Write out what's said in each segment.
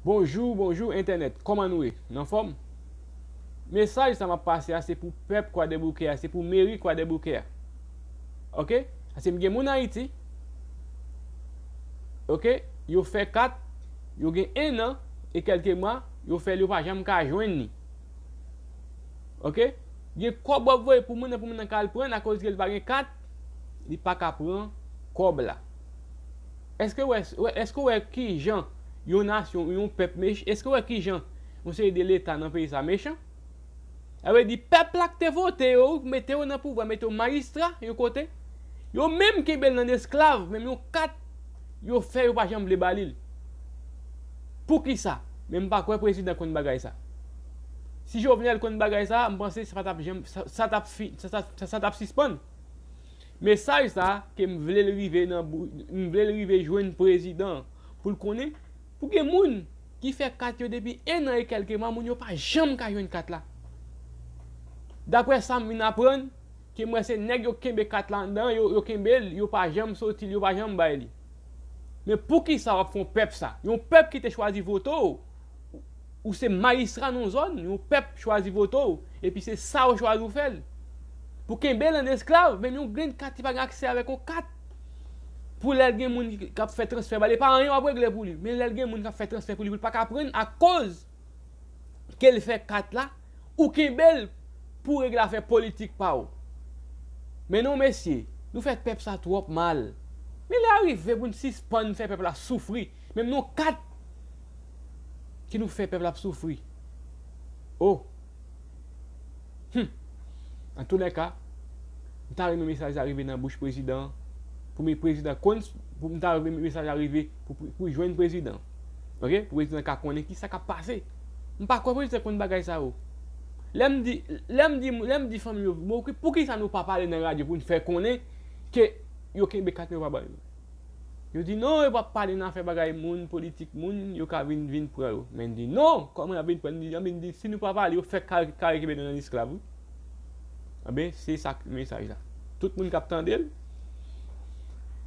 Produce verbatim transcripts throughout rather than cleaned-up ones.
Bonjou, bonjou entènèt. Kòman nou ye? N anfòm? Mesaj sa m ap pase a se pou pèp Kwadèboukè a, se pou meri Kwadèboukè a. Oke? Paske m gen moun Ayiti. Oke? Yo fè kat, yo gen en an e kèlke mwa, yo fè l, yo pa janm ka jwenn li. Oke? Gen kòb w ap voye pou moun nan, pou moun nan ka al pran l, akoz ke l pa gen kat, li pa ka pran kòb la. Èske w wè, èske w wè kijan yon nasyon, yon pèp mech-, èske w wè kijan yon seri de leta nan peyi sa mechan? Sa vle di pèp la ki te vote yo, mete yo nan pouvwa, mete yo majistra yon kote, yo menm kenbe l nan esklav, menm yon kat yo fè, yo pa janm vle ba li l. Poukisa? Men m pa kwè prezidan konn bagay sa. Si Jovenel konn bagay sa, m panse sa pa t ap janm, sa, sa t ap fi-, sa, sa, sa, sa t ap sispann. Mesaj sa ke m vle l rive nan bou-, m vle l rive jwenn prezidan pou l konnen, pou gen moun ki fè kat yo depi en an e kèlke mwa, moun yo pa janm ka jwenn kat la. Daprè sa m vin aprann, ke m wè se nèg yo kenbe kat la anndan, yo, yo kenbe l, yo pa janm soti l, yo pa janm bay li. Men poukisa w ap fè yon pèp sa? Yon pèp ki te chwazi vote w, ou se majistra nan yon zòn, yon pèp chwazi vote w, epi se sa w chwazi w fè l. Pou kenbe l an esklav, menm yon grenn kat li pa gen aksè avèk yon kat. Pou lè l gen moun ki, k ap fè transfè ba li, e pa anyen w ap regle pou li. Men lè l gen moun k ap fè transfè pou li, pou l pa ka pran akoz ke l fè kat la, ou kenbe l pou regle afè politik pa w. Men non, mesye, nou fè pèp sa twòp mal. Men lè a rive pou n sispann fè pèp la soufri. Menm non kat ke nou fè pèp la ap soufri. Oh! Hmm. Antoulèka, m ta renmen mesaj la rive nan bouch prezidan an. Pou men prezidan konn, pou m ta renmen mesaj la rive pou, pou, pou jwenn prezidan. Oke? Pou prezidan ka konnen ki sa k ap pase. M pa kwè prezidan konn bagay sa yo. Lè m di, lè m di, lè m di fanmi m yo, "Bon, poukisa nou pa pale nan radyo pou n fè konnen ke yo kenbe kat nou yo pa ba yo?" Yo di, "Non, yo p ap pale nan afè bagay moun, politik moun, yo ka vin, vin pran yo." Men m di, "Non, kòman y ap vin pran?" M di, "Anben, m di, si nou pa pale, yo fèk kare, kare kenbe nou nan esklav, wi." Anben, se sa k mesaj la. Tout moun k ap tande l,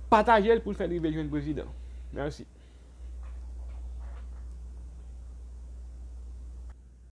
pataje l pou l fè l rive jwenn prezidan. Mèsi.